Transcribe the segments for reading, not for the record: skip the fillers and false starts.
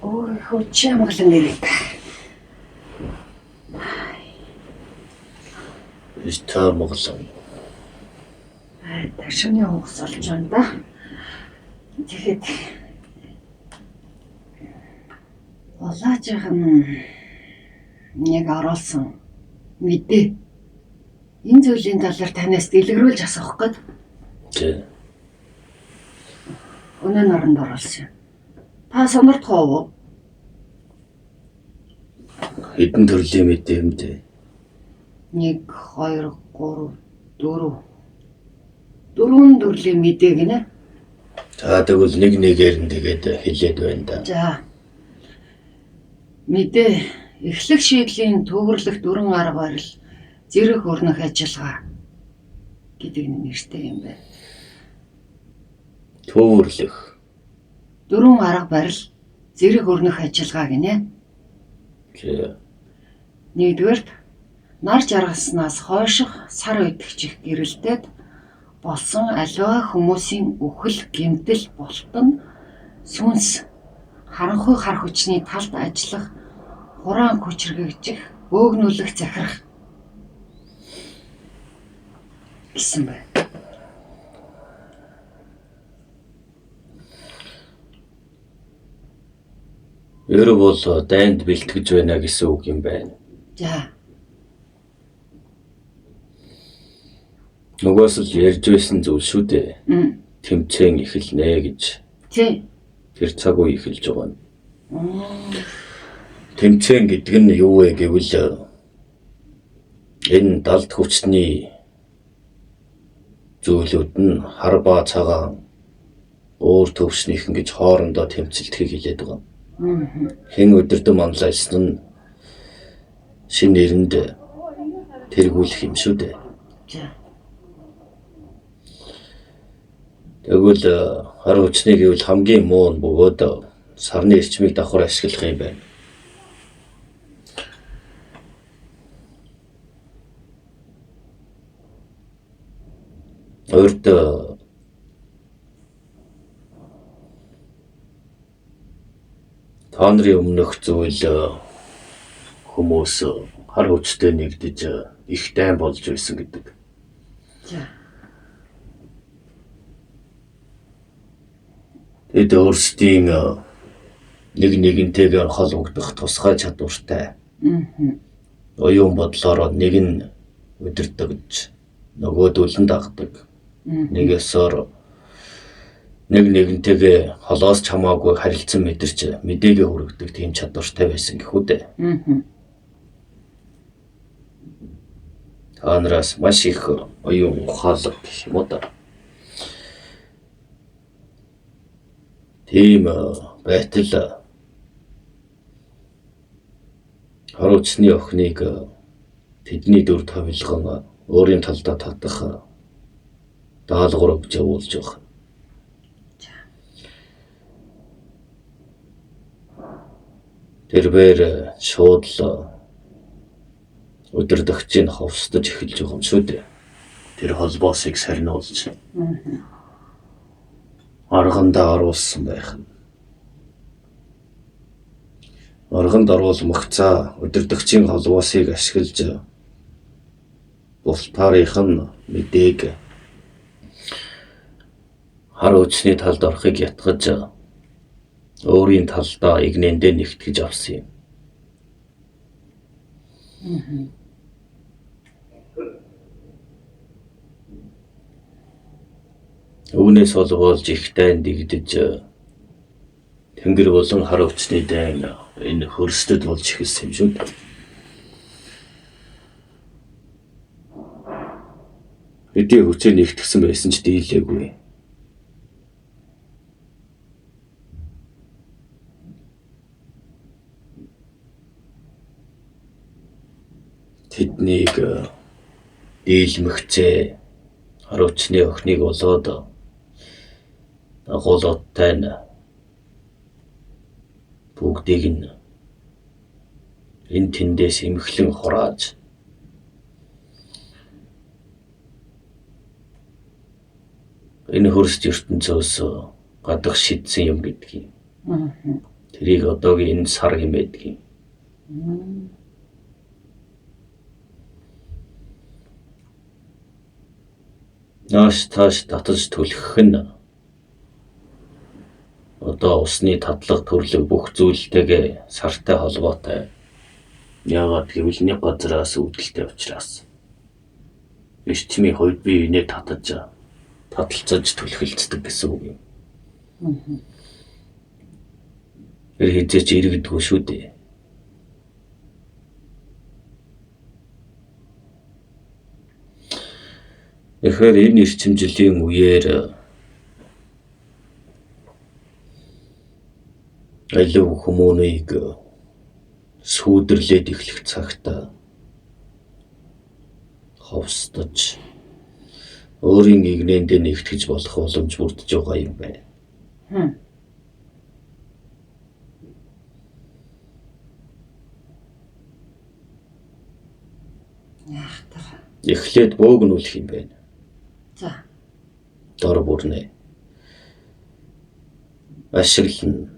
Өөрийнхөө чимглан нэрийг. Таамаглан. Ташууны хугас болж байна да. Тэгэхэд улаажийнх нь нэг оруулсан мэдээ. Энэ зүйлийн талаар танаас дэлгэрүүлж асуух гээд. Тий. Өнөө наранд оруулсан. Та сонирдох уу? Хэдэн төрлийн мэдээ юм дээ? 1 2 3 4. Дөрвөн төрлийн мэдээ гинэ. За тэгвэл нэг нэгээр нь тэгээд хэлээд байна да. За. Мэдээ эхлэх шийдлийн төвөрлөх дөрвөн арга барил зэрэг өрнөх ажиллагаа гэдэг нэртэй юм байна. Төвөрлөх. Дөрвөн арга барил зэрэг өрнөх ажиллагаа гинэ. За. Нэгдүгээрт нар жаргаснаас хойших сар үдгчих гэрэлтэд болсон аливаа хүмүүсийн үхэл, гэмтэл, бултан, сүнс, харанхуй хар хүчний талд ажиллах, хураан хүчирхэгжих, бөөгнүүлэх захирах гэсэн байна. Ер бол дайнд бэлтгэж байна гэсэн үг юм байна. За. Нөгөөс л ярьж байсан зүйл шүү дээ. Тэмцээн эхэлнэ гэж. Тий. Тэр цаг үе эхэлж байгаа юм. Тэмцээн гэдэг нь юу вэ гэвэл энэ далд хүчний зүйлүүд нь хар ба цагаан өөр төвшнийхэн гэж хоорондоо тэмцэлдэхийг хэлээд байгаа. Хэн өдөрдөн манлайлсан нь шинэ эрэнд тэргүүлэх юм шүү дээ. За. Тэгвэл хар хүчний гэвэл хамгийн муу нь бөгөөд сарны эрчмийг давхар ашиглах юм байна. Урд та нарын өмнөх зүйл хүмүүс хар хүчтэй нэгдэж их дайн болж байсан гэдэг. За. Тэд өөрсдийн нэг нэгнтэйгээр холбогдох тусгай чадвартай. Оюун бодлоор нэг нь удирдагж нөгөөдөл нь дагдаг. Нэгэсээр нэг нэгнтэйгээ холоос ч хамаагүй харилцан мэдэрч мэдээгээ хүргэдэг тийм чадвартай байсан гэхүү дээ. Та нараас маш их оюун ухаалаг гэх юм уу да. Тийм байтал хар хүчний охиныг тэдний дүр товилгон өөрийн талдаа татах даалгавар өгч явуулж байгаа. Тэрбээр шууд л удирдагчийг ховсдож эхэлж байгаа юм шүү дээ. Тэр холбоосыг сарниулж аргандаа оруулсан байх нь. Арганд оруулмагцаа удирдагчийн холбоосыг ашиглаж бултаарынх нь мэдээг хар хүчний талд орохыг ятгаж өөрийн талдаа игнэндээ нэгтгэж авсан юм. Үүнээс болж их дайн дэгдэж тэнгэр болон хар хүчний дайн энэ хөрсдөд болж эхэлсэн юм шүү дээ. Хэдий хүчээр нэгтгсэн байсан ч дийлээгүй. Тэднийг дийлмэгцээ хар хүчний охиныг болоод дагуулуудтай нь бүгдийг нь энэ тэндээс эмхлэн хурааж энэ хөрст ертөнцөөс гадах шидсэн юм гэдгийг. Тэрийг одоогийн энэ сар хэмээдэг юм. Нааш тааш татаж түлхэх нь одоо усны татлага төрлөг бүх зүйлтэйгээ сартай холбоотой. Яагаад гэвэл нэг газраас үүдэлтэй учраас. Эрчмийн хувьд бие биенээ татаж таталцаж түлхэлцдэг гэсэн үг юм. Тэр хэзээ ч иргэдэггүй шүү дээ. Тэгэхээр энэ эрчимжлийн үеэр алив хүмүүнийг сүүдэрлээд эхлэх цагт ховсдож өөрийн игнэндээ нэгтгэж болох боломж бүрдэж байгаа юм байна. Эхлээд бөөгнүүлэх юм байна. За. Дор бүрнэ. Ашиглана.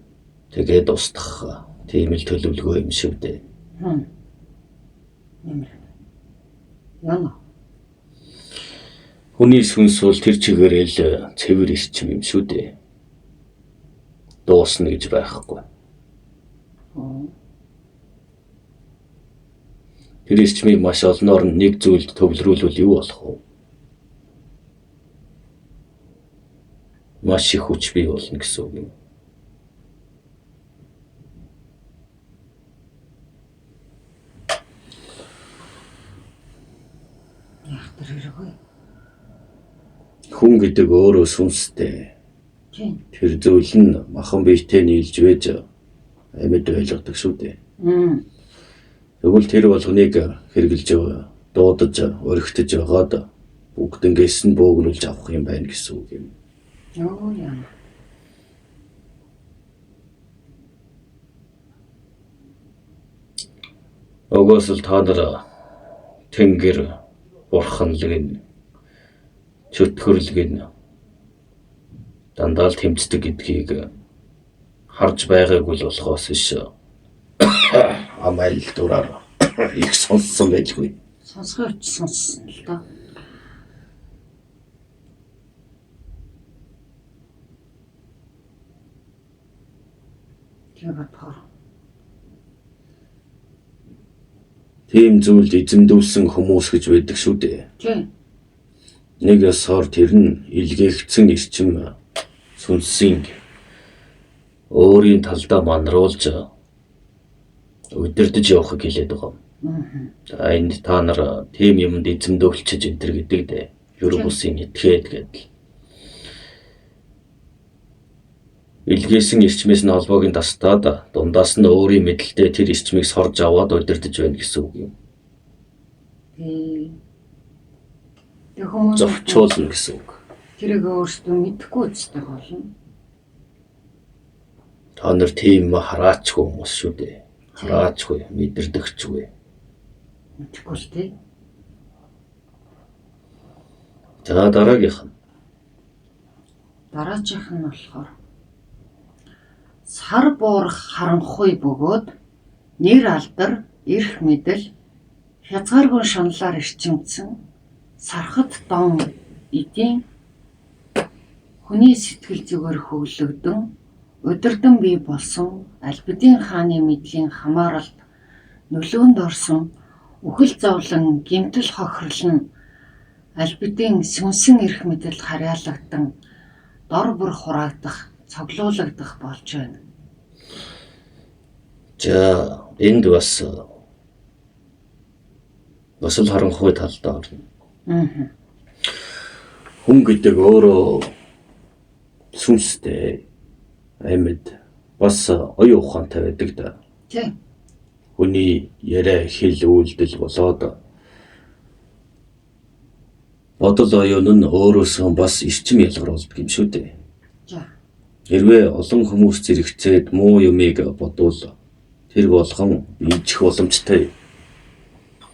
Тэгээд устгах. Тийм л төлөвлөгөө юм шиг дээ. Ямар. Яна. Хүний сүнс бол тэр чигээрээ л цэвэр эрчим юм шүү дээ. Дуусна гэж байхгүй. Тэр эрчмийг маш олноор нэг зүйлд төвлөрүүлвэл юу болох вэ? Маш их хүч бий болно гэсэн үг юм. Яг тэр хэрэг. Хүн гэдэг өөрөө сүнстэй. Тийм. Тэр зүйл нь махан биетэй нийлж байж амьд ойлгодог шүү дээ. Тэгвэл тэр болгоныг хэрэгжилж дуудаж, орхитож байгаад бүгднгээс нь бөөгнүүлж авах юм байна гэсэн үг юм. Оо яа. Угаас л та нар тэнгэр бурханлаг нь чөтгөрлөг нь дандаа л тэмцдэг гэдгийг харж байгаагүй л болохоос биш амайл дураар их сонссон байлгүй. Сонсгоо ч сонссон л доо. Тэр бодохоор Тийм зүйлд эзэмдүүлсэн хүмүүс гэж байдаг шүү дээ. Тийм. Нэг ёсоор тэр нь илгээгдсэн эрчим сүнсийн өөрийн талдаа манруулж удирдах явахыг хэлээд байгаа юм. За энд та нар тийм юмд эзэмдүүлчихэж энэ төр гэдэг дээ. Юр бусын этгээд гэдэл. Илгээсэн эрчмээс нь холбоог нь тастаад дундаас нь өөрийн мэдлэлтэй тэр эрчмийг сорж аваад удирдах байна гэсэн үг юм. Тийм. Тэр хүмүүс Зовчуулна гэсэн үг. Тэрийг өөрсдөө мэдэхгүй үстэй болно. Та нар тийм хараачгүй хүмүүс шүү дээ. Хараачгүй, мэдэрдэгчгүй. Мэдэхгүй л тий. За дараагийнх нь. Дараачих нь болохоор сар буурах харанхуй бөгөөд нэр алдар, эрх мэдэл, хязгааргүй шаналлаар эрчимдсэн сархад дон эдийн хүний сэтгэл зүгээр хөглөгдөн удирдан бий болсон Альбедийн хааны мэдлийн хамааралд нөлөөнд орсон үхэл зовлон гэмтэл хохирол нь Альбедийн сүнсэн эрх мэдэл харьяалагдан дор бүр хураагдах, цоглуулагдах болж байна. За энд бас л харанхуй талдаа орно. Хүн гэдэг өөрөө сүнстэй, амьд, бас оюун ухаантай байдаг да. Тийм. Хүний яриа, хэл, үйлдэл болоод бодол оюун нь өөрөөсөө бас эрчим ялгаруулдаг юм шүү дээ. За. Хэрвээ олон хүмүүс зэрэгцээд муу юмыг бодвол тэр болгон биелжих боломжтой.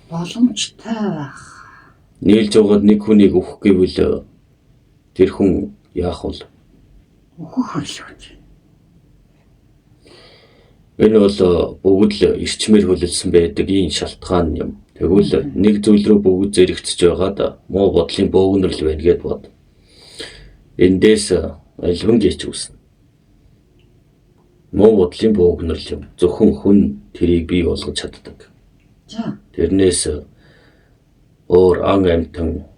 Боломжтой байх. Нийлж яваад нэг хүнийг өөх гэвэл тэр хүн яах вэ? Өөхөх байлгүй. Энэ бол бүгд л эрчмээр хөлөлсөн байдаг ийм шалтгаан юм. Тэгвэл нэг зүйл рүү бүгд зэрэгцэж байгаад муу бодлын бөөгнөрл байна гэд бод. Эндээс альван геч үүснэ. Муу бодлын бөөгнөрл юм. Зөвхөн хүн тэрийг бий болгож чаддаг. За. Тэрнээс өөр ан амьтан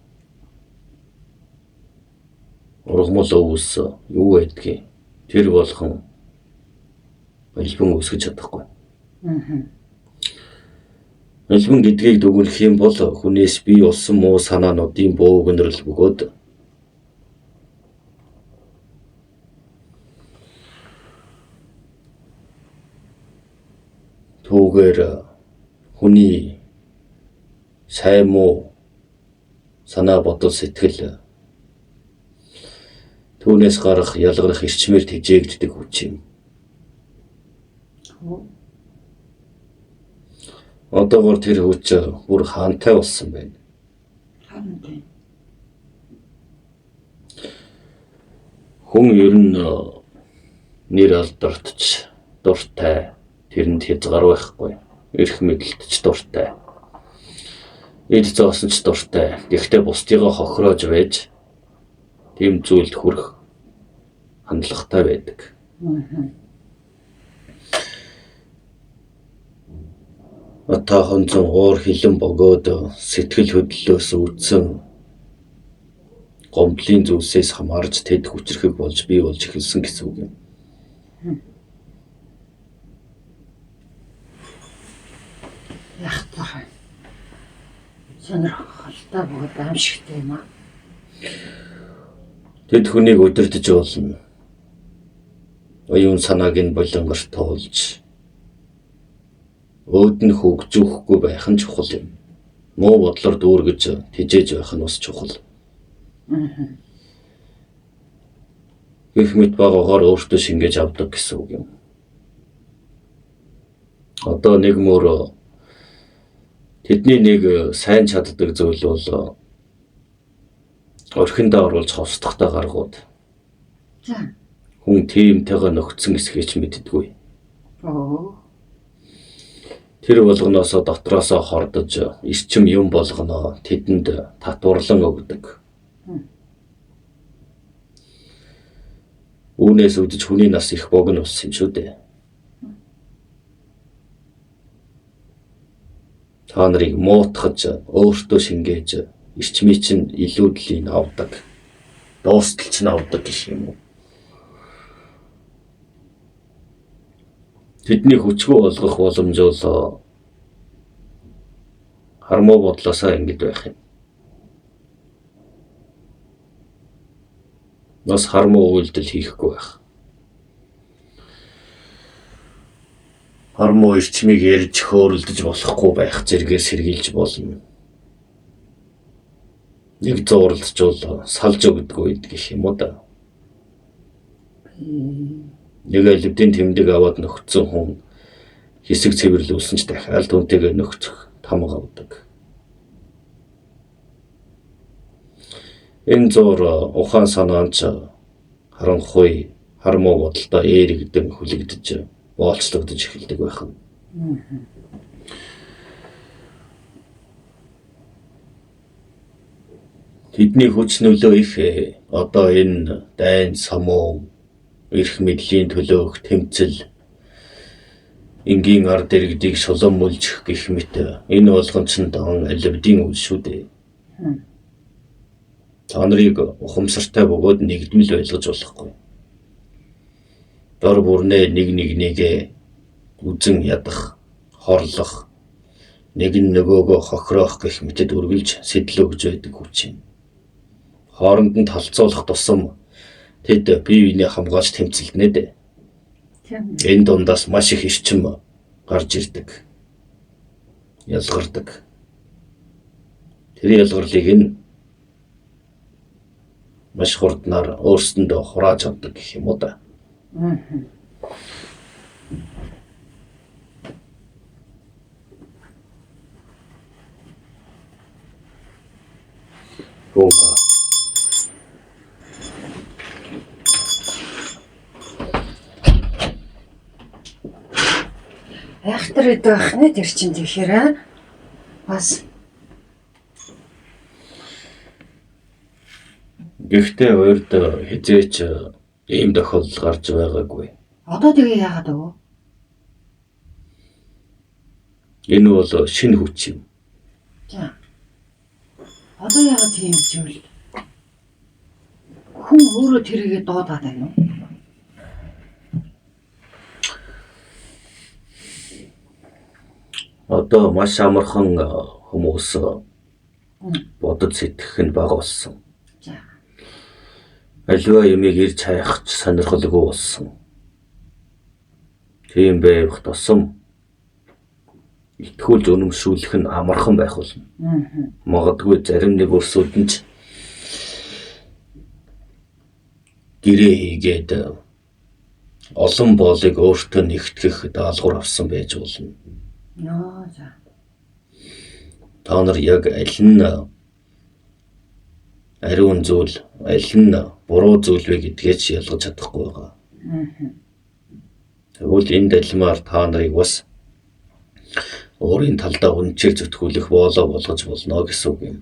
ургамал өвс юу байдгийг тэр болгон альван үүсгэж чадахгүй. Альван гэдгийг дүгнэх юм бол хүнээс бий болсон муу санаануудын бөөгнөрл бөгөөд түүгээр хүний сайн муу санаа бодол сэтгэл түүнээс гарах ялгарах эрчмээр тэжээгддэг хүч юм. Одоогор тэр хүч бүр хаантай болсон байна. Харин тийм. Хүн ер нь нэр алдарт ч дуртай, тэрэнд хязгаар байхгүй. Эрх мэдэлд ч дуртай. Эд зоосон ч дуртай. Гэхдээ бусдыгаа хохироож байж тийм зүйлд хүрэх хандлагатай байдаг. Отоохон зун уур хилэн бөгөөд сэтгэл хөдлөлөөс үүдсэн гомдлын зүйлсээс хамаарч тэд хүчирхэг болж бий болж эхэлсэн гэсэн үг юм. Яах вэ? Сонирхолтой бөгөөд аимшигтай юм аа. Тэд хүнийг удирдах болно. Оюун санааг нь болонгор туулж өөд нь хөгжүүхгүй байх нь чухал юм. Муу бодлоор дүүргэж тэжээж байх нь бас чухал. Гэх мэт багаагаар өөртөө шингээж авдаг гэсэн үг юм. Одоо нэг мөр тэдний нэг сайн чаддаг зүйл бол орхиндоо оруулж ховсдохтой гаргууд. За. Хүн тиймтэйгээ нөхцөн эсхийг ч мэддэггүй. Тэр болгоноосоо дотроосоо хордож эрчим юм болгоно тэдэнд татварлан өгдөг. Үүнээс үүдэж хүний нас их богино болсон юм шүү дээ. Та нарыг муутгаж өөртөө шингээж эрчмийг чинь илүүдлийг авдаг. Дуустал чинь авдаг гэх юм уу. Тэдний хүчгүй болгох боломж бол хар муу бодлоосоо ингэж байх юм. Бас хар муу үйлдэл хийхгүй байх. Хар муу эрчмийг ярьж хөөрөлдөж болохгүй байх зэрэгээр сэргийлж болно. Нэг зууралдчвал салж өгдөггүй гэх юм уу да. Нэг аливдын тэмдэг аваад нөхцсөн хүн хэсэг цэвэрлүүлсэн ч дахиад түүнтэйгээ нөхцөх тамга авдаг. Энэ зуур ухаан санаа ч харанхуй хар муу бодолтой ээрэгдэн хүлэгдэж боолчлогдож эхэлдэг байх нь. Тэдний хүч нөлөө их одоо энэ дайн самуу эрх мэдлийн төлөөх тэмцэл энгийн ард иргэдийг шулуун мүлжих гэх мэт энэ болгон ч дан аливдын үйл шүү дээ. Та нарыг ухамсартай бөгөөд нэгдмэл байлгаж болохгүй. Дор бүрнээ нэг нэгнийгээ үзэн ядах, хорлох, нэг нь нөгөөгөө хохироох гэх мэтэд үргэлж сэтэл өгж байдаг хүч юм. Хооронд нь талцуулах тусам тэд бие биенээ хамгаалж тэмцэлдэнэ дээ. Энэ дундаас маш их эрчим гарч ирдэг. Ялгардаг. Тэр ялгарлыг нь маш хурднаар өөрсөндөө хурааж авдаг гэх юм уу да. Айхтар өдөө ах нэ тэр чинь тэгэхээр аа. Бас Гэхдээ урд хэзээ ч ийм тохиолдол гарч байгаагүй. Одоо тэгээ яагаад өгөө? Энэ бол шинэ хүч юм. За. Одоо яагаад тийм зүйл хүн өөрөө тэрийгэ дуудаад байна уу? Одоо маш амархан хүмүүс бодож сэтгэх нь бага болсон. За. Аливаа юмыг ирж хайх ч сонирхолгүй болсон. Тийм байх тусам итгүүлж үнэмшүүлэх нь амархан байх болно. Магадгүй зарим нэг өрсүүд нь ч гэрээ хийгээд олон боолыг өөртөө нэгтгэх даалгавар авсан байж болно. Нөө за. Та нар яг аль нь ариун зүйл, аль нь буруу зүйл вэ гэдгээ ч ялгаж чадахгүй байгаа. Тэгвэл энэ далмаар та нарыг бас өөрийн талдаа үнэчээр зүтгүүлэх боолоо болгож болно гэсэн үг юм.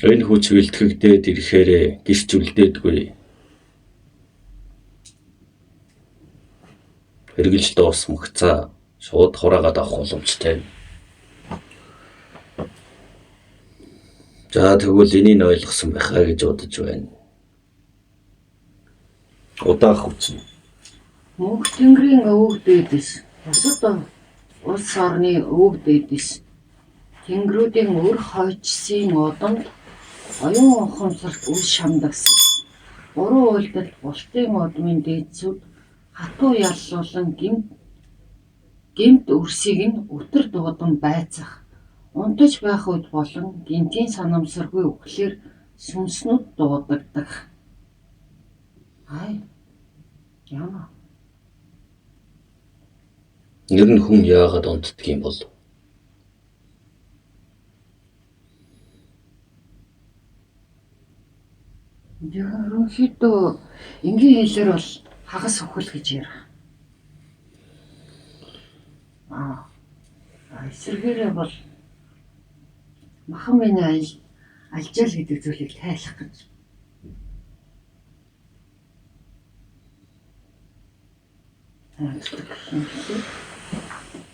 Энэ хүч бэлтгэгдээд ирэхээр гэрч үлдээдгүй. Хэрэглэж дуусмагцаа шууд хураагаад авах боломжтой. За тэгвэл энийг ойлгосон байхаа гэж бодож байна. Удаах хүч. Мөнх тэнгэрийн өвөг дээдэс, бусад улс орны өвөг дээдэс, тэнгэрүүдийн өр хойчсын удамд оюун ухамсарт үл шамдагсан. Буруу үйлдэлд бултын удмын дээдсүүд хатуу яллуулан гэмт өрсийг нь өтөр дуудан байцаах, унтаж байх үед болон гэнэтийн санамсаргүй үхлээр сүнснүүд дуудагдах. Ай. Яна. Ер нь хүн яагаад унтдаг юм бол? Ерөнхийдөө энгийн хэлээр бол хагас үхэл гэж ярих. Аа. Эсвэргээрээ бол махан биений алжаал гэдэг зүйлийг тайлах гэж.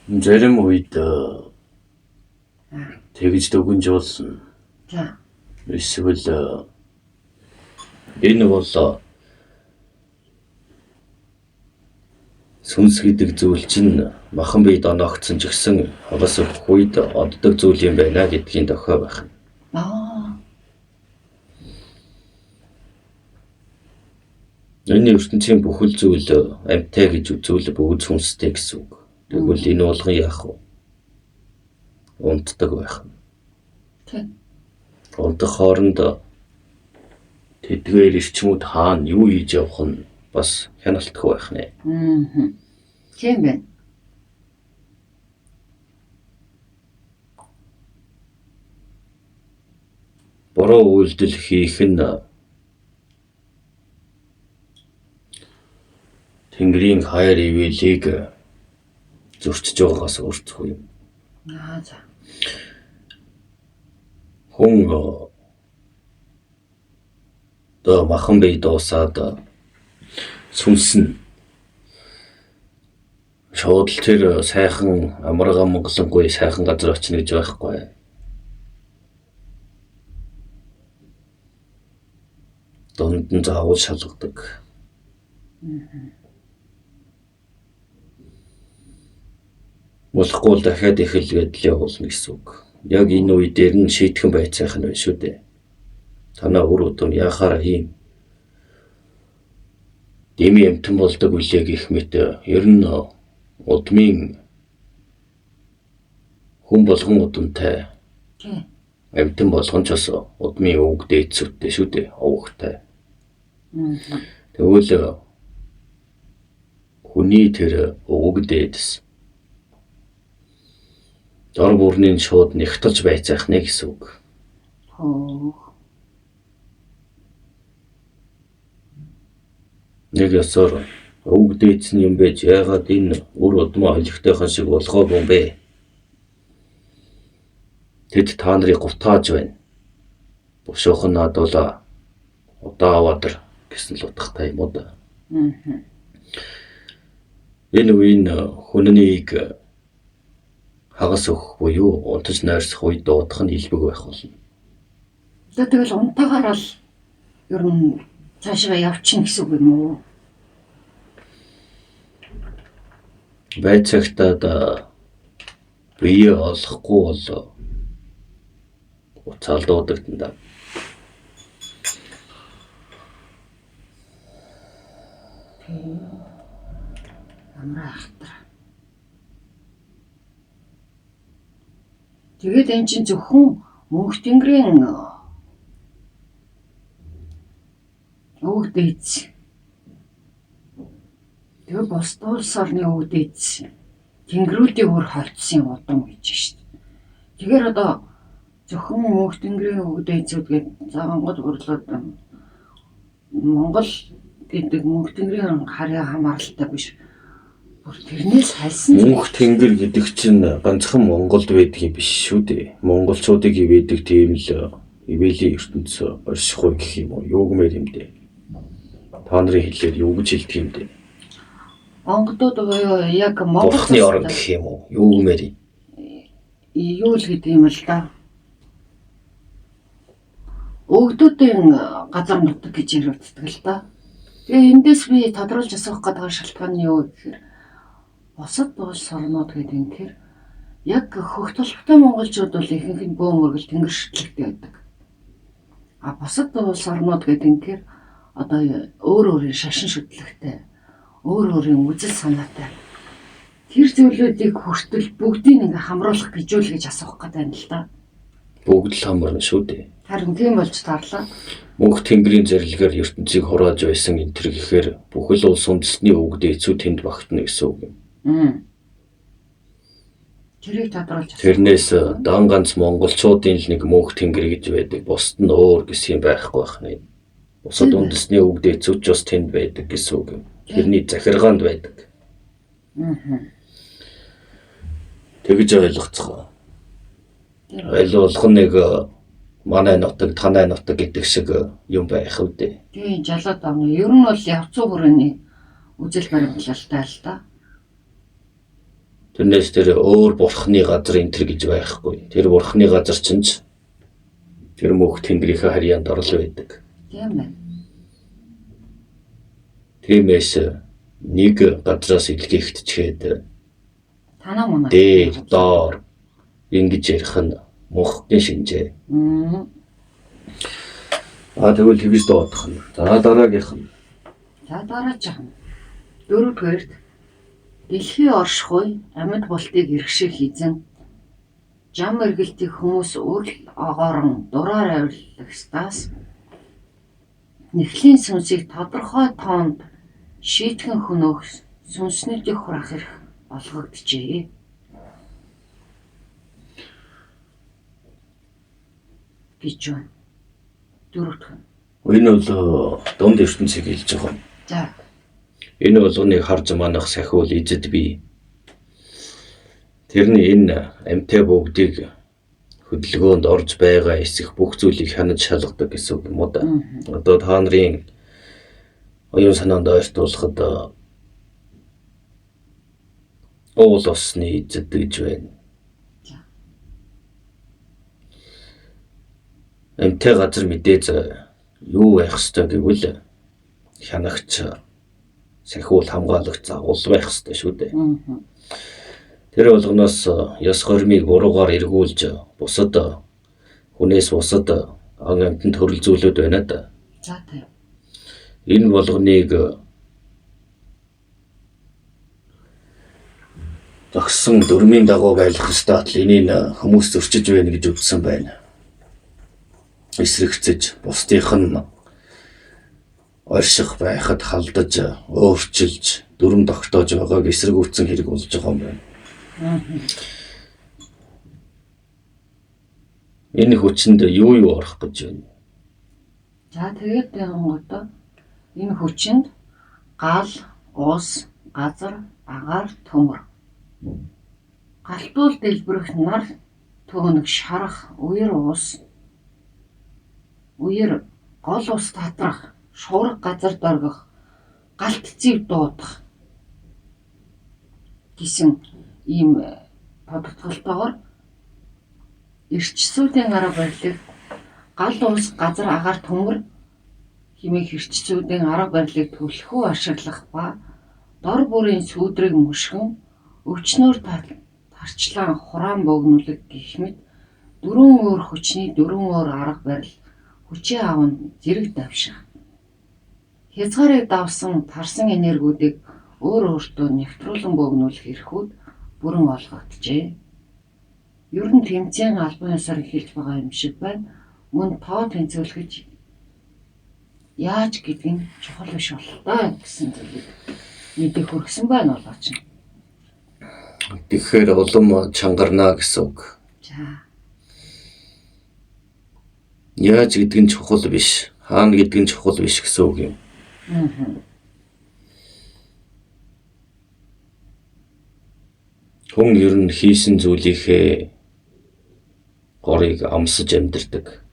Зарим үед тэгж дүгнж болно. За. Эсвэл энэ бол сүнс гэдэг зүйл чинь махан биед оноогдсон ч гэсэн хагас өгөх үед оддог зүйл юм байна гэдгийн дохио байх. Аа. Энэ ертөнцийн бүхэл зүйл амьтай гэж үзвэл бүгд сүнстэй гэсэн үг. Тэгвэл энэ болгон яах вэ? Унтдаг байх. Тийм. Унтах хооронд тэдгээр эрчмүүд хаана юу хийж явах нь бас хяналтгүй байх нэ. Тийм байна. Буруу үйлдэл хийх нь Тэнгэрийн хайр ивэлийг зөрчиж байгаагаас өөрчлөх юм. Аа за. Хүн одоо махан бие дуусаад сүнс нь шууд л тэр сайхан амарга монголонгүй сайхан газар очино гэж байхгүй. Дунд нь заавал шалгадаг. Болохгүй бол дахиад эхэлгээд л явуулна гэсэн үг. Яг энэ үе дээр нь шийтгэн байцаах нь байна шүү дээ. Танаа үр удам яхаараа ийм дими амтан болдог үлээ гэх мэт ер нь удмын хүн болгон удамтай. Амтан болгон ч бас удмын өвөг дээдсүүдтэй шүү дээ. Овогтой. Тэгвэл хүний тэр өвөг дээдс дор бүрний шууд нэгтэлж байцаах нэ гэсэн үг. Нэг ёсоор Өвөг дээдсэн юм байж яагаад энэ үр удмаа холигтойхон шиг болгоогүй юм бэ? Тэд та нарыг гутааж байна. Бушуухан наадуулаа. Удаа аваадар гэсэн л утгатай юм уу да. Энэ үеийн хүннийг хагас өгөх буюу унтаж нойрсох үед дуудах нь илбэг байх болно. Одоо тэгэл унтаагаар л ер нь цаашаа явчихна гэсэн үг юм уу? Байцаагтаад бие олохгүй бол уцаал дуудагдана да. Ямар ахтар. Тэгээд эн чинь зөвхөн Мөнх Тэнгэрийн өвөг дээдс. Тэгээ бусд улс орны өвөг дээдс тэнгэрүүдийн үр холдсон удам гэж шүү дээ. Тэгэхээр одоо зөвхөн Мөнх Тэнгэрийн өвөг дээдсүүд гээд завангад бурлаад Монгол гэдэг Мөнх Тэнгэрийн харьяа хамааралтай биш. Бүр тэрнээс хальсан. Мөнх Тэнгэр гэдэг чинь ганцхан Монголд байдаг юм биш шүү дээ. Монголчуудыг ивэдэг тийм л ивэлийн ертөнц оршихгүй гэх юм уу? Юу гэмээр юм дээ. Та нарын хэлээр юу гэж хэлдэг юм дээ? Монголууд буюу яг Монгол Бурхны орон гэх юм уу? Юу гэмээр юм? Юу л гэдэг юм л да. Өвгдүүдийн газар нутаг гэж яригддаг л да. Тэгээ эндээс би тодруулж асуух гэдэг шалтгаан нь юу гэхээр бусад улс орнууд гэдэг юм тэр яг хөх толботой монголчууд бол ихэнх нь бөө мөргөл тэнгэр шүтлэгтэй байдаг. А бусад улс орнууд гэдэг юм тэр одоо өөр өөрийн шашин шүтлэгтэй, өөр өөрийн үзэл санаатай. Тэр зүйлүүдийг хүртэл бүгдийг ингээ хамруулах гэж үл гэж асуух гэдэг юм л да. Бүгд л хамарна шүү дээ. Харин тийм болж тарлаа. Мөнх Тэнгэрийн зэрлэгээр ертөнцийг хурааж байсан энэ төр гэхээр бүхэл улс үндэстний өвөг дээдсүүд тэнд багтана гэсэн үг юм. Тэрийг тодруулж асуух. Тэрнээс дан ганц монголчуудын л нэг Мөнх Тэнгэр гэж байдаг. Бусд нь өөр гэсэн юм байхгүй байх нэ. Бусад үндэсний өвөг дээдсүүд ч бас тэнд байдаг гэсэн үг юм. Тэрний захиргаанд байдаг. Тэгж ойлгоцгоо. Аль болох нэг манай нутаг, танай нутаг гэдэг шиг юм байх үү дээ. Тийм, жалаад байна. Ер нь бол явцуу бүрээний үзэл баримтлалтай л да. Тэрнээс тэр өөр бурхны газар энэ төр гэж байхгүй. Тэр бурхны газар чинь ч тэр Мөнх Тэнгэрийнхээ харьяанд орол байдаг. Тийм байна. Тиймээс нэг газраас илгээхтчихэд танаа мунаа дээр доор ингэж ярих нь мөнхгийн шинжээ. Аа тэгвэл тэгж дуудах нь. За дараагийнх нь. За дараачих нь. Дөрөвдүгээрт дэлхийн оршихуй амьд болтыг иргэших эзэн жам эргэлтийг хүмүүс үрл огоорон дураар авиллагстаас нэхлийн сүнсийг тодорхой тоонд шийтгэн хөнөөх сүнснүүдийг хураах эрх олгогджээ гэж байна. Дөрөвдүг нь. Энэ бол дунд ертөнцийг хэлж байгаа юм. За. Энэ болгоныг харж манах сахиул эзэд бий. Тэрний энэ амьтай бүгдийг хөдөлгөөнд орж байгаа эсэх бүх зүйлийг хянаж шалгадаг гэсэн үг юм уу да. Одоо та нарын оюун санаанд ойртуулахад уул усны эзэд гэж байна. Амьтай газар мэдээж юу байх ёстой гэвэл хянагч, сахиул хамгаалагч загвал байх ёстой шүү дээ. Тэр болгоноос ёс гормыг буруугаар эргүүлж бусад хүнээс бусад ан амьтанд төрөл зүйлүүд байна да. За тийм. Энэ болгоныг зогссон дүрмийн дагуу байлгах ёстой атал энийг хүмүүс зөрчиж байна гэж үзсэн байна. Эсрэгцэж бусдынх нь орших байхад халдаж, өөрчилж, дүрм тогтоож байгааг эсрэгүүцсэн хэрэг болж байгаа юм байна. Энэ хүчинд юу юу орох гэж байна? За тэгээд янгуудаа энэ хүчинд гал, Ус, газар, агаар, төмөр. Галтуул дэлбэрэх нар төөнөх шарах, үер ус, үер гол ус татрах, шуурга газар доргих, галт зэв дуудах гэсэн ийм тодотголтойгоор эрчсүүдийн арга барилыг гал ус, газар, агаар, төмөр хэмээх эрчсүүдийн арга барилыг түлхүү ашиглах ба дор бүрийн сүүдрийг мөшгөн өвчнөөр тарчлаан хураан богинолог гэх мэт дөрвөн өөр хүчний дөрвөн өөр арга барил хүчээ аван зэрэг давших. Хязгаарыг давсан тарсан энергиудыг өөр өөртөө нэвтрүүлэн богинолох эрхүүд бүрэн олгогджээ. Ер нь тэмцээн албан ёсоор эхэлж байгаа юм шиг байна. Мөн тоо тэнцвүүлэх яаж гэдэг нь чухал биш бололтой гэсэн зүйлийг мэдээ хүргэсэн байна болооч. Тэгэхээр улам чангарна гэсэн үг. За. Яаж гэдэг нь чухал биш, хаана гэдэг нь чухал биш гэсэн үг юм. Хүн ер нь хийсэн зүйлийнхээ горыг амсаж амьдардаг.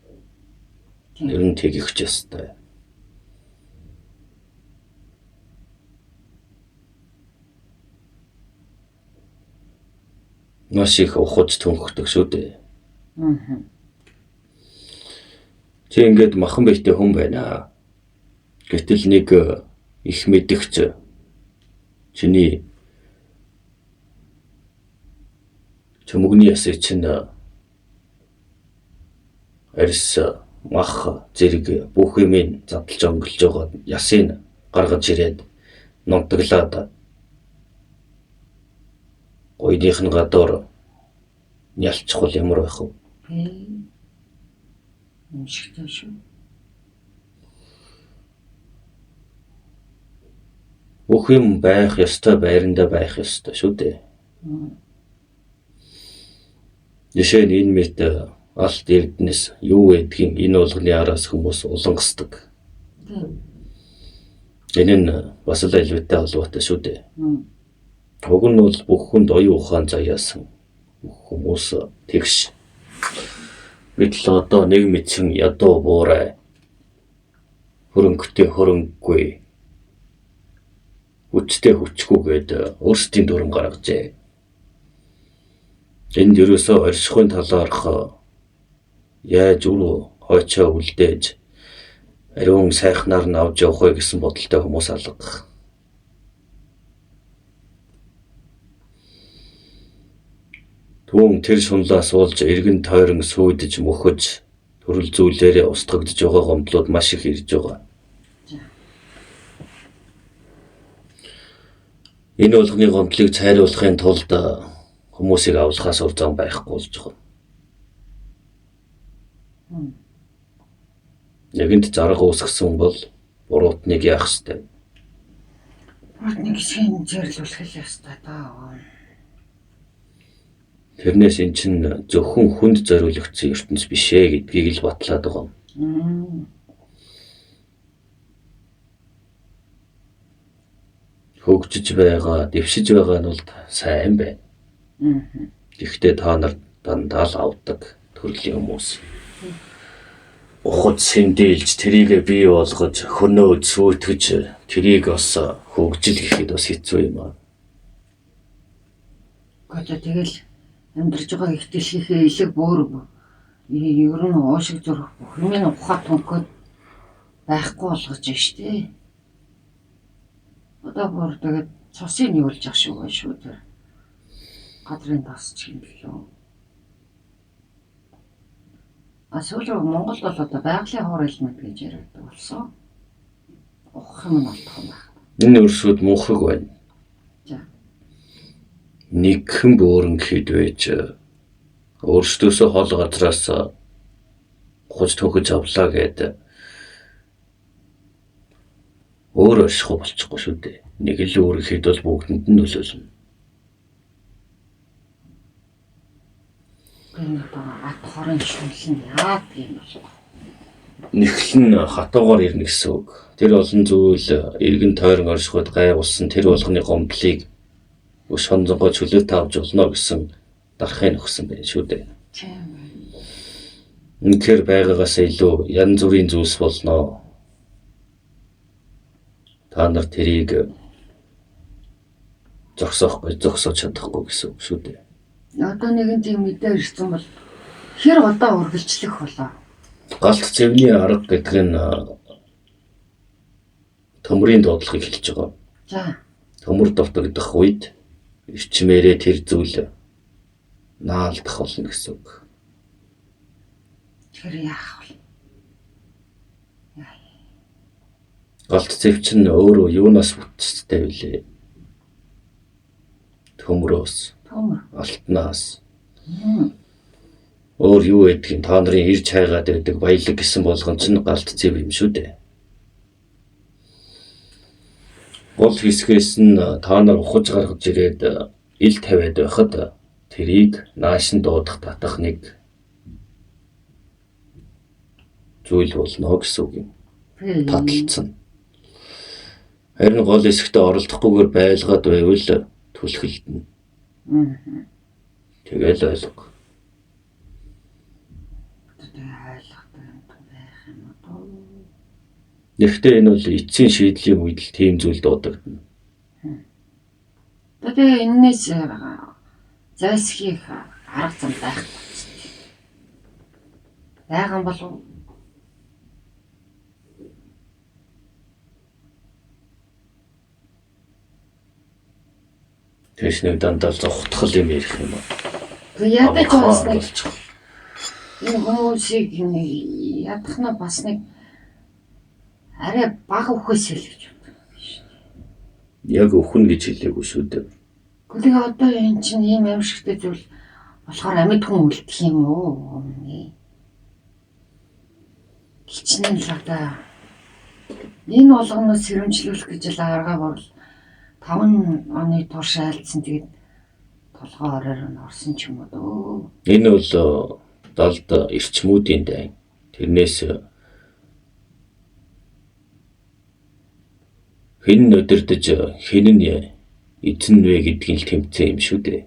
Ер нь тэгэх ч ёстой. Маш их ухаж түнхдэг шүү дээ. Чи ингээд махан биетэй хүн байна. Гэтэл нэг их мэдгч чиний чөмөгний ясыг чинь арьс, мах зэрэг бүх юмыг задлж онгилж байгаа ясыг гаргаж ирээд нунтаглаад гойных нь гадуур нялчихвал ямар байх вэ? Өмшигтэй шүү. Бүх юм байх ёстой байрандаа байх ёстой шүү дээ. Жишээ нь энэ мэт алт эрдэнэс юу байдгийг энэ болгоны араас хүмүүс улангасдаг. Энэ нь бас л альвитай холбоотой шүү дээ. Уг нь бол бүх хүнд оюун ухаан заяасан бүх хүмүүс тэгш. Гэтэл одоо нэг мэдсэн ядуу буурай хөрөнгөтэй хөрөнгөгүй хүчтэй хүчгүйгээд өөрсдийн дүрэм гаргажээ. Энд ерөөсөө оршихуйн талаарх яаж үр хойчоо үлдээж ариун сайхнаар нь авч явах вэ гэсэн бодолтой хүмүүс алга. Түүн тэр шунлаас болж эргэн тойрон сүйдэж мөхөж төрөл зүйлээрээ устгагдж байгаа гомдлууд маш их ирж байгаа. Энэ болгоны гомдлыг цайруулахын тулд хүмүүсийг авлахаас өөр зам байхгүй болж байгаа. Нэгэнд зарга үүсгэсэн бол буруутныг яах ёстой? Буруутныг хэсгийн зэрлүүлэх л ёстой даа. Тэрнээс эн чинь зөвхөн хүнд зориулагдсан ертөнц биш ээ гэдгийг л батлаад байгаа юм. Хөгжиж байгаа, дэвшиж байгаа нь бол сайн байна. Гэхдээ та нар дандаа л авдаг төрлийн хүмүүс. Ухаж сэндэлж, тэрийгэ бий болгож, хөнөөд сүйтгэж, тэрийг бас хөгжил гэхэд бас хэцүү юм аа. Гэхдээ тэгэл амьдарч байгаа их дэлхийнхээ элэг бөөр ер нь уушиг зүрх бүх юм нь ухаад түнхээд байхгүй болгож байна шүү дээ. Одоо бүр тэгээд цусыг нюулж ах шүү шүү тэр. Газрын тос ч юм лөө. А сүүл рүү Монголд бол одоо байгалийн хор элемент гэж яриадаг болсон. Ухах юм нь олдох юм байна. Энэ өрсүүд мунхаг байна. За. Нэгхэн бөөрөн гэхэд байж өөрсдөөсөө хол газраас ухаж төхөж авлаа гээд өөр оршихуй болчихгүй шүү дээ. Нэг л өөр гэхэд бол бүгдэнд нь нөлөөлнө. Энэ одоо ат хорын шүнлэн яадаг юм бол. Нэхэл нь хатуугаар ирнэ гэсэн үг. Тэр олон зүйл эргэн тойрон оршихуйд гайгуулсан тэр болгоны гомдлыг шонзонгоо чөлөөтэй авч болно гэсэн дарахыг өгсөн байх шүү дээ. Тийм байна. Үнэхээр байгаагаас илүү янз бүрийн зүйлс болно. Та нар тэрийг зогсоохгүй, зогсоож чадахгүй гэсэн үг шүү дээ. Одоо нэгэн тийм мэдээ ирсэн бол хэр удаа үргэлжлэх болоо? Галт зэвний арга гэдэг нь төмрийн дуудлагыг хэлж байгаа. За. Төмөр дутагдах үед эрчмээрээ тэр зүйл наалдах болно гэсэн үг. Тэгэхээр яах вэ? Галт зэв чинь өөрөө юунаас бүтцтэй вүлээ? Төмрөөс. Төмөр. Алтнаас. Өөр юу гэдгийг та нарын ирж хайгаад байдаг баялаг гэсэн болгон чинь галт зэв юм шүү дээ. Гол хэсгээс нь та нар ухаж гаргаж ирээд ил тавиад байхад тэрийг нааш нь дуудах татах нэг зүйл болно гэсэн үг юм. Таталцсан. Харин гол хэсэгтээ оролдохгүйгээр байлгаад байвал түлхэлдэнэ. Тэгэл ойлго. Гэхдээ энэ бол эцсийн шийдлийн үед л тийм зүйл дуудагдана. Тэгээ энэнээс зайлсхийх арга зам байхгүй. Байгаа болов. Тэс нэг дандаа зугтгал юм ярих юм аа. Тэгээ ядаж бас нэг энэ хүмүүсийг ядахна бас нэг арай бага үхээс л гэж боддог шүү дээ. Яг өхөн гэж хэлээгүй шүү дээ. Гэхдээ одоо энэ чинь ийм аимшигтэй зүйл болохоор амьд хүн үлдэх юм уу? Хичнээн л одоо энэ болгоноос сэрэмжлүүлэх гэж л арга бол 5 оны турш айлдсан, тэгээд толгой ороор нь орсон ч юм уу дөө. Энэ бол далд эрчмүүдийн дайн. Тэрнээс хэн нь удирдаж хэн нь эзэн вэ гэдгийг л тэмцээн юм шүү дээ.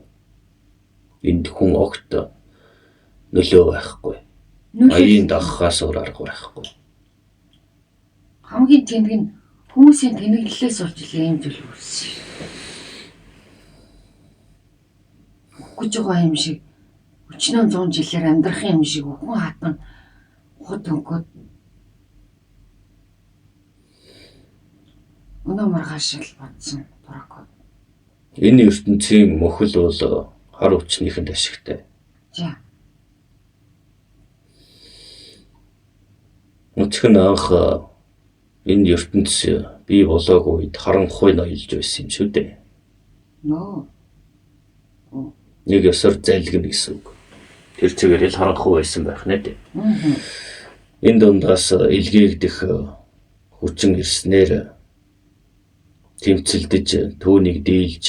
Энд хүн огт нөлөө байхгүй. Аяын дагахаас өөр арга байхгүй. Хамгийн тэнэг нь хүмүүсийн тэнэглэлээс болж ийм зүйл үүссэн. Үхэж байгаа юм шиг өчнөө 100 жилээр амьдрах юм шиг үхэн хатан хот өнгөд өнөө маргааш л бодсон дураагүй. Энэ ертөнцийн мөхөл бол хар хүчнийхэнд ашигтай. За. Өчгөн нь анх энэ ертөнц бий болоогүй үед харанхуй ноёлж байсан юм шүү дээ. Нөө. Нэг ёсоор залгина гэсэн үг. Тэр чигээр л харанхуй байсан байх нэ дээ. Энэ дундаас илгээгдэх хүчин ирснээр тэмцэлдэж түүнийг дийлж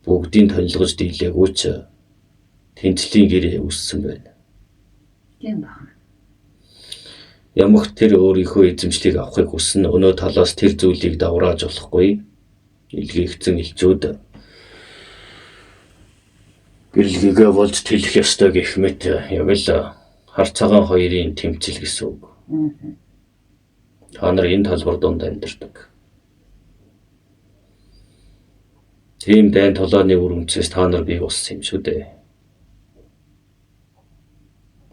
бүгдийг тонилгож дийлээгүй ч тэнцлийн гэрээ үүссэн байна. Тийм байна. Ямагт тэр өөрийнхөө эзэмшлийг авахыг хүснэ. Өнөө талаас тэр зүйлийг даврааж болохгүй. Илгээгдсэн элчүүд гэрлэгээ болж тэлэх ёстой гэх мэт яг л хар цагаан хоёрын тэмцэл гэсэн үг. Та нар энэ талбар дунд амьдардаг. Тийм дайн толооны үр өнцөөс та нар бий болсон юм шүү дээ.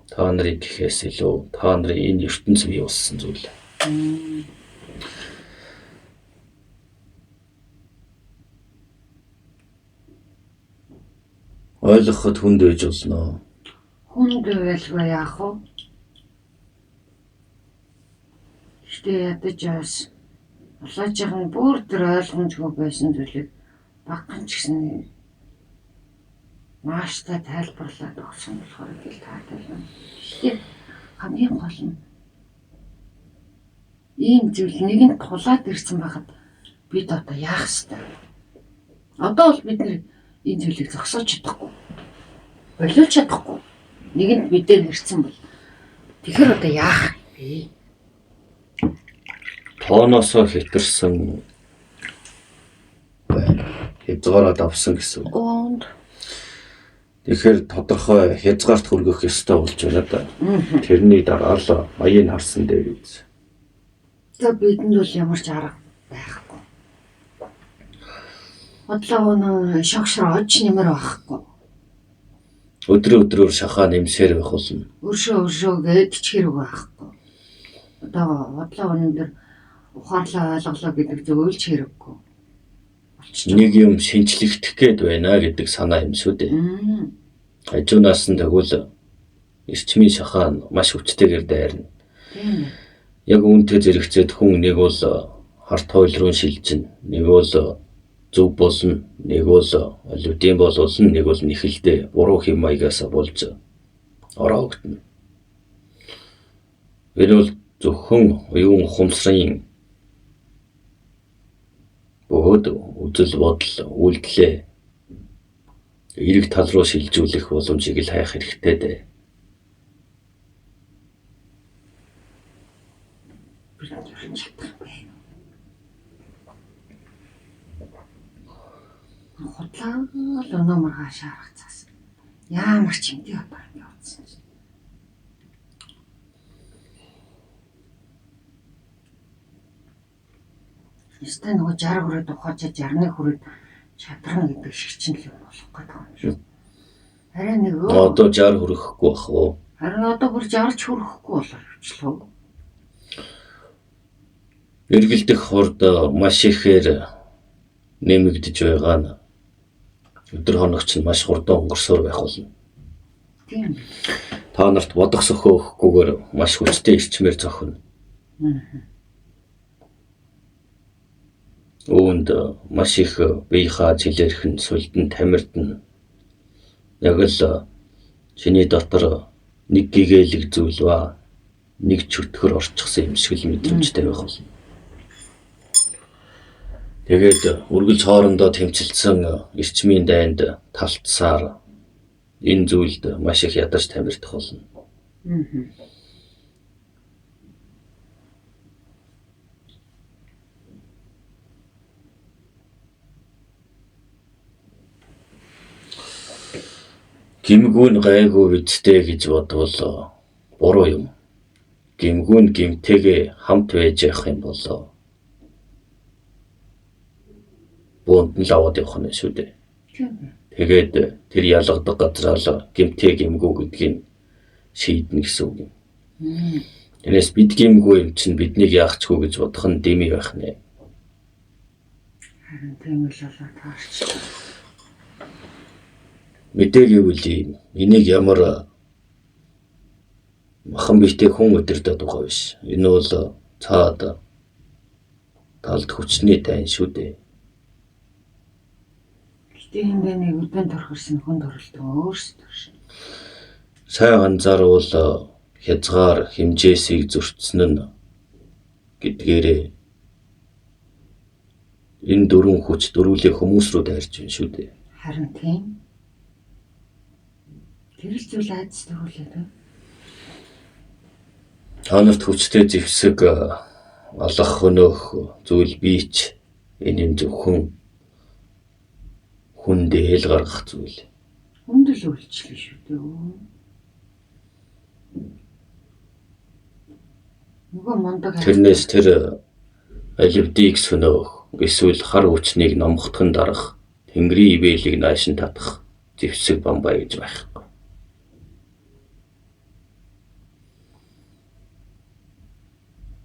Та нарыг гэхээс илүү та нарын энэ ертөнц бий болсон зүйл. Ойлгоход хүнд байж болно. Хүнд байлгүй яах вэ? Гэхдээ ядаж бас улаажийнхан бүр тэр ойлгомжгүй байсан зүйлийг багхан ч гэсэн мааштай тайлбарлаад өгсөн болохоор гэл таатай юм. Гэхдээ хамгийн гол нь ийм зүйл нэгэнт тулаад ирсэн байхад бид одоо яах ёстой вэ? Одоо бол бид нэр энэ зүйлийг зогсоож чадахгүй. Болиулж чадахгүй. Нэгэнт мэдээ ирсэн бол Тэгэхээр одоо яах вэ? Тооноосоо хэтэрсэн байна. Хязгаараа давсан гэсэн үг. Оонд. Тэгэхээр тодорхой хязгаарт хүргэх ёстой болж байна да. Тэрний дараа л маяыг харсан дээр үз. За бидэнд бол ямар ч арга байхгүй. Бодлоо өнөө шогшор ож нэмэр байхгүй. Өдрөө өдрөөр шахаа нэмсээр байх болно. Өршөө өршөө гээд ч хэрэг байхгүй. Одоо бодлоо өндөр ухаарлаа ойлголоо гэдэг зүйл ч хэрэггүй. Болчих. Нэг юм шинжлэхдэх гээд байна гэдэг санаа юм шүү дээ. Хажуунаас нь тэгвэл эрчмийн шахаа нь маш хүчтэйгээр дайрна. Тийм ээ. Яг үүнтэй зэрэгцээд хүн нэг бол харт хууль руу шилжинэ, нэг бол зөв болно, нэг бол олимпийн боловлно, нэг бол нэхэлдээ буруу хэм маягаас болж ороогдно. Энэ бол зөвхөн оюун ухамсарын бөгөөд үзэл бодол үйлдэлээ эерэг тал руу шилжүүлэх боломжийг л хайх хэрэгтэй дээ. Бид ер нь чадах юм байна. Худлаа л өнөө маргааш арга цаас. Ямар ч юм тий одоо ингэ утсан чинь. Ёстой нөгөө 60 хүрээд ухаачаа 61 хүрээд чадрна гэдэг шиг чинь л юм болох гэдэг юм шиг. Арай нэг Одоо 60 хүрэхгүй бах уу? Харин одоо бүр 60 ч хүрэхгүй болоо явчлаа. Эргэлдэх хурд маш ихээр нэмэгдэж байгаа нь өдөр хоногч нь маш хурдан өнгөрсөөр байх болно. Тийм. Та нарт бодох сөхөө өгөхгүйгээр маш хүчтэй эрчмээр зохино. Үүнд маш их биеийнхаа зэлэрхэн сулдан тамирдна. Яг л чиний дотор нэг гэгээлэг зүйл ба нэг чөтгөр орчихсон юм шиг л мэдрэмжтэй байх болно. Тэгээд үргэлж хоорондоо тэмцэлдсэн эрчмийн дайнд талтсаар энэ зүйлд маш их ядаж тамирдах болно. Гэмгүй нь гайгүй бидтэй гэж бодвол буруу юм. Гэмгүй нь гэмтэйгээ хамт байж явах юм бол буунд нь л аваад явах нь шүү дээ. Тэгээд тэр ялгадаг газраа л гэмтэй гэмгүй гэдгийг шийднэ гэсэн үг юм. Тэрнээс бид гэмгүй юм чинь биднийг яах чгүй гэж бодох нь дэмий байх нэ. Харин тийм л болоо таарч. Мэдээ гэвэл ийм. Энийг ямар махан биетэй хүн удирдах байгаа биш. Энэ бол цаад талд хүчний дайн шүү дээ. Гэтэ энэ нэг өдөн төрхөрсөн хүн төрөлтөн өөрсдөө шин. Сайн анзаарвал хязгаар хэмжээсийг зөрчсөн нь гэдгээрээ энэ дөрвөн хүч дөрвөлээ хүмүүс рүү дайрч байна шүү дээ. Харин тийм. Тэр л зүйл айдас төрүүлээд байна. Та нарт хүчтэй зэвсэг алах хөнөөх зүйл бийч энэ юм зөвхөн хүндээ л гаргах зүйл. Хүнд л үйлчлээ шүү дээ. Нөгөө мундаг тэрнээс тэр аливдыг сөнөөх эсвэл хар хүчнийг номхотхон дарах тэнгэрийн ивэлийг наашин татах зэвсэг бамбай гэж байхгүй.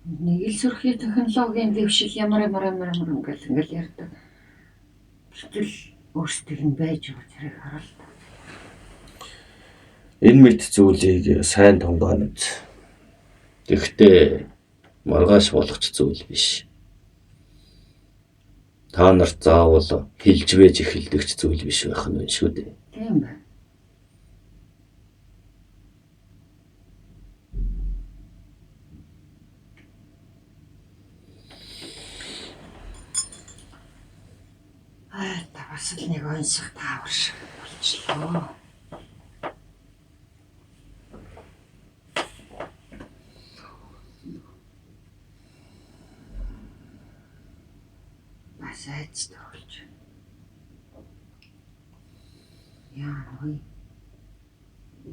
Нэг л сүрхий технологийн дэвшил ямар ямар ямар ямар ингээл ингээл ярьдаг. Гэтэл өөрсдийг нь байж байгаа зэрэг харал та. Энэ мэт зүйлийг сайн тунгаанад. Тэгэхдээ маргааш болох ч зүйл биш. Та нарт заавал хэлж байж эхэлдэг ч зүйл биш байх нь шүү дээ. Тийм байна. Та бас л нэг онцох таавар шиг болчлоо. Бас айцтай болж. Яа вэ?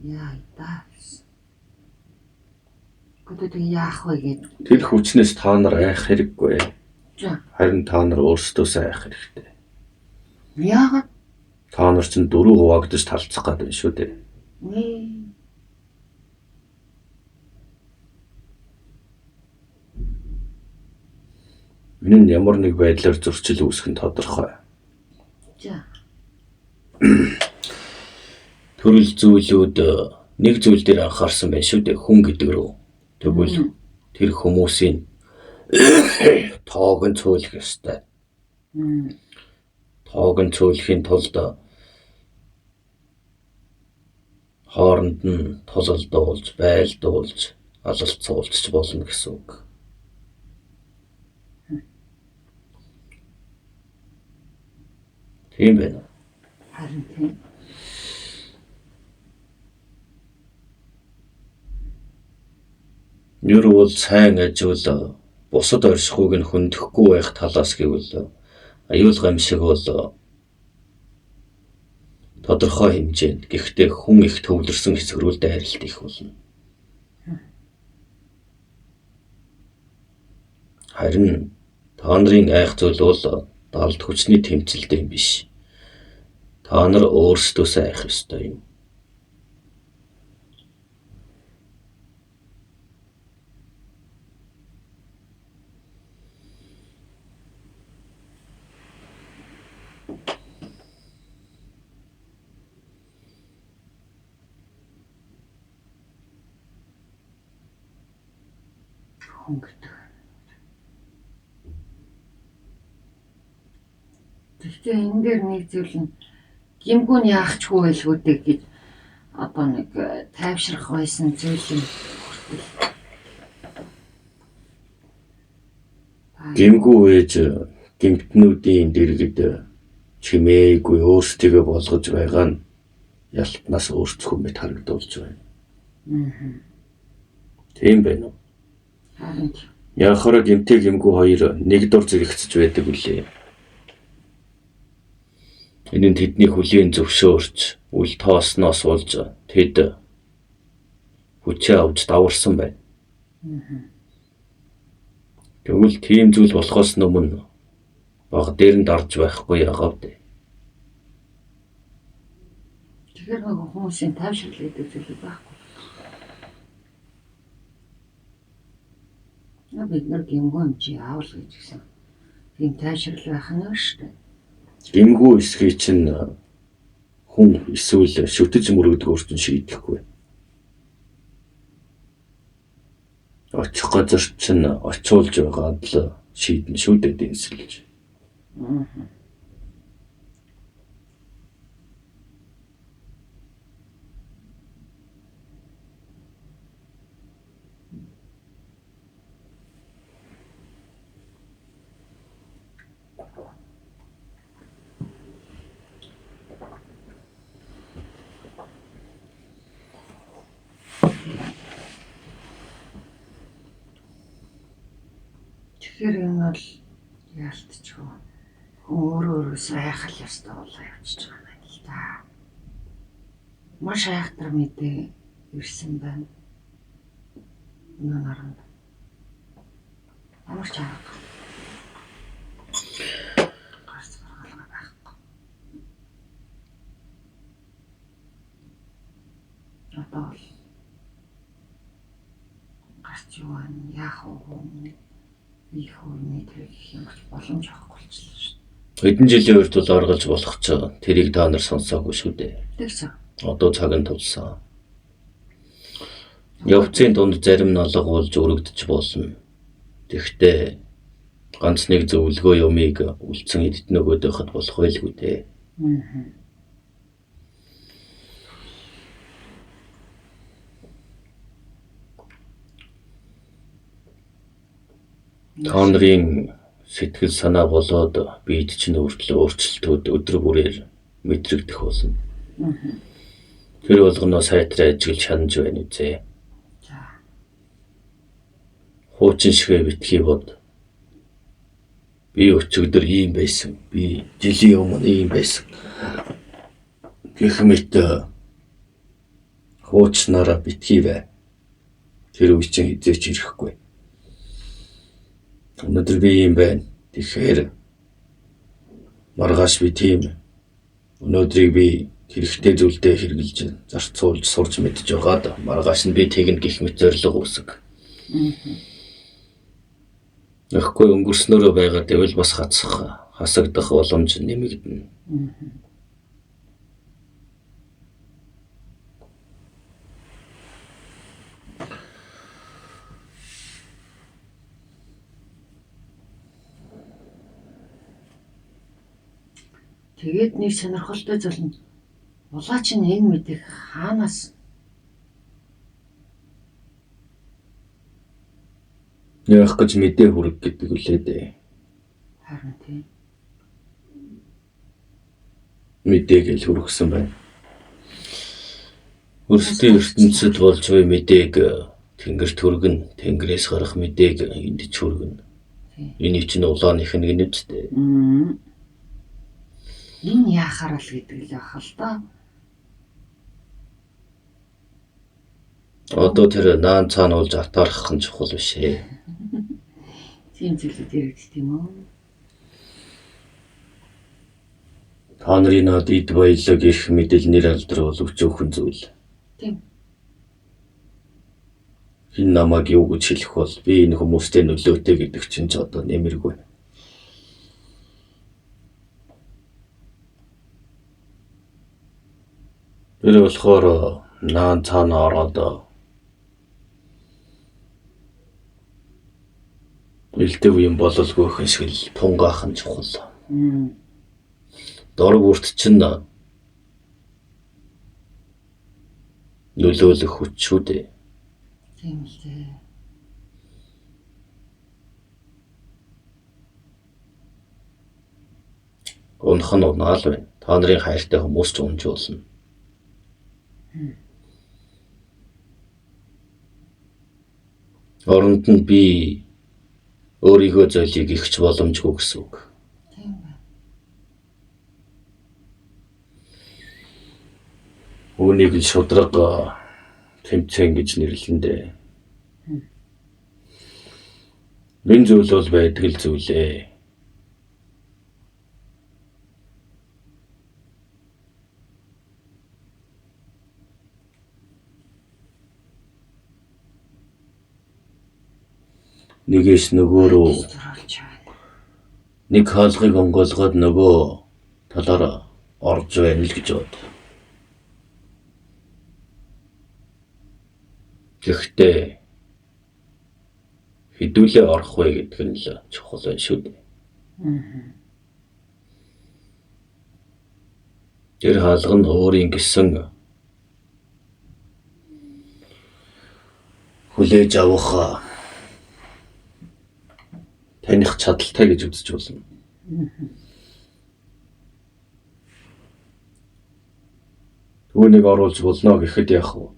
Яа да. Гэхдээ тэг яах вэ гээд. Тэр хүчнээс та нар айх хэрэггүй. За. Харин та нар өөрсдөөсөө айх хэрэгтэй. Яагаад? Та нар чинь дөрөв хуваагдаж талцах гээд байна шүү дээ. Энэ нь ямар нэг байдлаар зөрчил үүсгэх нь тодорхой. За. Төрөл зүйлүүд нэг зүйл дээр анхаарсан байна шүү дээ. Хүн гэдэг рүү. Тэгвэл тэр хүмүүсийн тоог нь цөөлөх ёстой. Тоог нь цөөлөхийн тулд хооронд нь тулалдуулж, байлдуулж, алалцуулж болно гэсэн үг. Тийм байна уу? Харин тийм. Ер бол сайн ажил бусад оршихуйг нь хөндөхгүй байх талаас гэвэл аюул гамшиг бол тодорхой хэмжээнд, гэхдээ хүн их төвлөрсөн хэсэг рүү дайралт их болно. Харин та нарын айх зүйл бол далд хүчний тэмцэлтэй юм биш. Та нар өөрсдөөсөө айх ёстой юм. Хүн гэдэг. Гэхдээ энэ дээр нэг зүйл нь гимгүү нь яах ч хүү байлгүй дээ гэж одоо нэг тайвшрах байсан зүйл юм хүртэл. Гимгүү ээж гимтнүүдийн дэргэд чимээгүй өөрсдийгөө болгож байгаа нь ялтнаас өөрчлөх мэт харагдуулж байна. Тийм байна уу? Харин Яхаараа гимтэй гимгүү хоёр нэг дур зэрэгцэж байдаг үлээ. Энэ нь тэдний хүлийн зөвшөөрч, үл тоосноос болж тэд хүчээ авч даварсан байна. Тэгвэл тийм зүйл болохоос өмнө баг дээр нь дарж байхгүй яагаад вэ? Тэгэхээр нөгөө хүмүүсийн тайвшрал гэдэг зүйл байхгүй. Бид нар гимгүү юм чи аавал гэж гисэн. Тийм тайвшрал байх нь шүү дээ. Гимгүү эсхий чинь хүн эсвэл шүтэж мөрөгдөг өртөн шийдэхгүй. Очих газар чинь очиулж байгаад л шийднэ шүү дээ дэнсэлж. Тэгэхээр энэ бол яалтчгүй хүн өөрөө өөрөөсөө айхал ёстой болоо явчихж байгаа юм байна л да. Маш айхтар мэдээ ирсэн байна. Өнөө наранд. Ямар ч арга гарц гаргалгаа байхгүй. Одоо бол гарч юу вэ? Яах вэ? Их өрний тэр их юм боломж авахгүй болчихлоо шүү дээ. Хэдэн жилийн урд бол оргалж болох ч тэрийг та нар сонсоогүй шүү дээ. Тэгсэн. Одоо цаг нь тулсан. Явцын дунд зарим налга болж өргөдөж болно. Тэгэхдээ ганц нэг зөвлөгөө юмыг үлдсэн эдд нөгөөд байхад болох байлгүй дээ. Та нарын сэтгэл санаа болоод биед чинь өөрчлөлтүүд өөрчлөлтүүд өдөр бүрээр мэдрэгдэх болно. Тэр болгоноо сайтар ажиглаж хянаж байна үзээ. За. Хуучин шигэ битгий бод. Би өчигдөр ийм байсан. Би жилийн өмнө ийм байсан. Гэх мэт хуучнаараа битгий бай. Тэр үе чинь хэзээ ч ирэхгүй. Өнөөдөр би ийм байна. Тэгэхээр маргааш би тийм. Өнөөдрийг би хэрэгтэй зүйлдээ хэрэглэж зарцуулж сурч мэдж байгаад маргааш нь би тэгнэ гэх мэт зорилго үүсгэ. Тэгэхгүй өнгөрснөөрөө байгаад байвал бас хацах, хасагдах боломж нэмэгдэнэ. Тэгээд нэг сонирхолтой зүйл нь улаа чинь энэ мэдээг хаанаас яах гэж мэдээ хүрэг гэдэг үлээ дээ. Харин тийм. Мэдээ гэж хүргэсэн байна. Өрсдийн ертөнцид болж буй мэдээг тэнгэрт хүргэнэ, тэнгэрээс гарах мэдээг энд ч хүргэнэ. Эний чинь улаан их нэг нь үстэй. Энэ яахаар л гэдэг л байх л доо. Одоо тэр наан цаана болж атаархах нь чухал биш ээ. Тийм зүйлүүд яригддаг юм уу? Та нарын над эд баялаг их мэдэл нэр алдар бол өчөөхөн зүйл. Тийм. Хэн намайг юу гэж хэлэх бол би энэ хүмүүстэй нөлөөтэй гэдэг чинь ч одоо нэмэргүй. Тэр болохоор наан цаана ороод элдэв юм бололгүй хүн шиг л тунгаах нь чухал. Дор бүрт чинь нөлөөлөх хүч шүү дээ. Тийм л дээ. Унах нь унаал байна. Та нарын хайртай хүмүүс ч унж болно. Оронд нь би өөрийгөө золийг ихч боломжгүй гэсэн үг. Тийм байна. Үүнийг л шудраг тэмцээн гэж нэрлэн дээ. Энэ зүйл бол байдаг л зүйлээ. Нэгээс нөгөө рүү нэг хаалгыг онгойлгоод нөгөө талаар орж байна л гэж бод. Гэхдээ хэдүүлээ орох вэ гэдэг нь л чухал байна шүү дээ. Тэр хаалга нь өөрийн гэсэн хүлээж авах таних чадaltaй гэж үзэж болно. Түүнийг оруулж болно гэхэд яах вэ?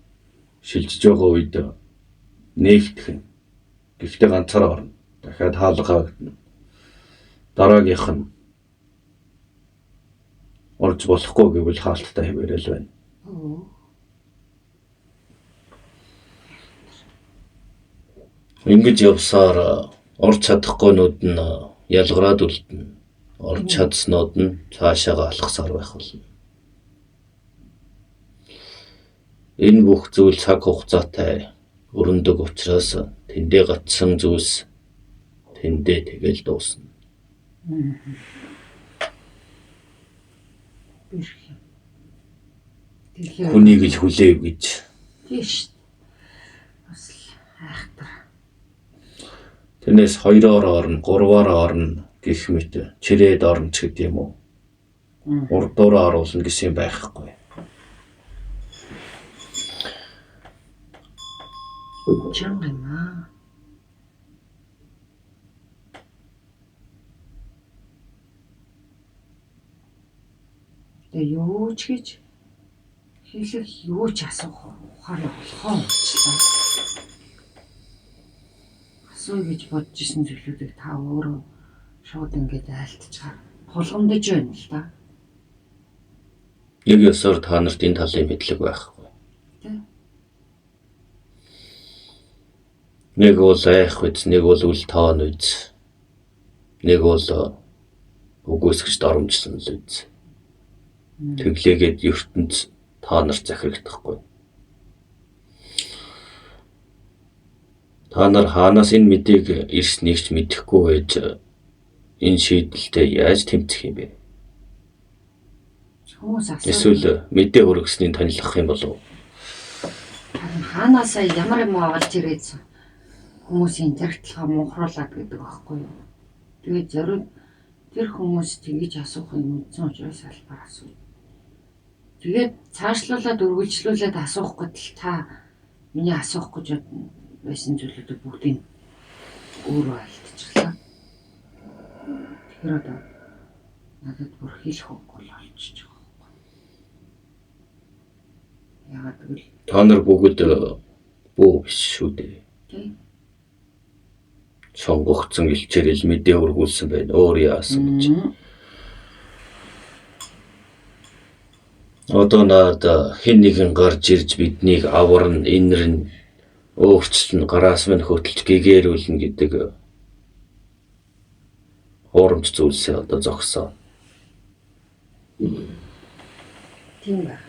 Шилжиж байгаа үед нээгдэх нь. Гэхдээ ганцаараа орно. Дахиад хаалга хаагдана. Дараагийнх нь орж болохгүй гэвэл хаалттай хэвээрэл байна. Ингэж явсаар орж чадахгүйнүүд нь ялгараад үлдэнэ. Орж чадсанууд нь цаашаага алхасаар байх болно. Энэ бүх зүйл цаг хугацаатай өрнөдөг учраас тэндээ гацсан зүйлс тэндээ тэгэл дуусна. Хүнийг л хүлээв гэж. Тийм шүү. Бас л айхтар. Тэрнээс 2-оор орно, 3-аар орно гэх мэт чирээд орно ч гэдэг юм уу. Урдуураа оруулна гэсэн юм байхгүй. Чанга юм аа. Тэгээ юу ч гэж хэлэх юу ч асуух ухааны болохоо болчлаа. Асууя гэж бодож исэн зүйлүүдийг та өөрөө Шууд ингээд айлтчихаар тулгамдж байна л да. Нэг ёсоор та нарт энэ талын мэдлэг байхгүй. Тэ? Нэг бол айх үз, нэг бол үл тоон үз. Нэг бол үгүйсгэж доромжсон л үз. Тэглээгээд ертөнц та нарт захирагдахгүй. Та нар хаанаас энэ мэдээг ирснийг ч мэдэхгүй байж энэ шийдэлтэй яаж тэмцэх юм бэ? Хүмүүс асуу. Эсвэл мэдээ хүргэснийг танилцах юм болов уу? Харин хаанаасаа ямар юм авалж ирээд хүмүүсийн захидлага мунхруулад гэдэг байхгүй юу? Тэгээд зориуд тэр хүмүүс тэгж асуух юм мэдсэн учраас албаар асуу. Тэгээд цаашлуулад үргэлжлүүлээд асуух гэтэл та миний асуух гэж байсан зүйлүүдийг бүгдийг өөрөө айлтчихлаа. Тэгэхээр одоо надад бүр хэлэх үг бол олчиж байгаа байхгүй. Яагаад гэвэл Та нар бүгд бүү биш шүү дээ. тий Сонгогдсон элчээр ил мэдээ хүргүүлсэн байна. Өөр яасан гэж. Одоо наад хэн нэгэн гарч ирж биднийг аварна, инэрнэ, өөрчлөн, гараас минь хөтөлж гэгээрүүлнэ гэдэг хуурамч зүйлсээ одоо зогсоо. Тийм байх.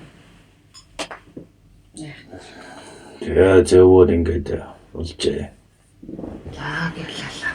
Тэгээ зөвөр ингээд болжээ. За гэрлээ.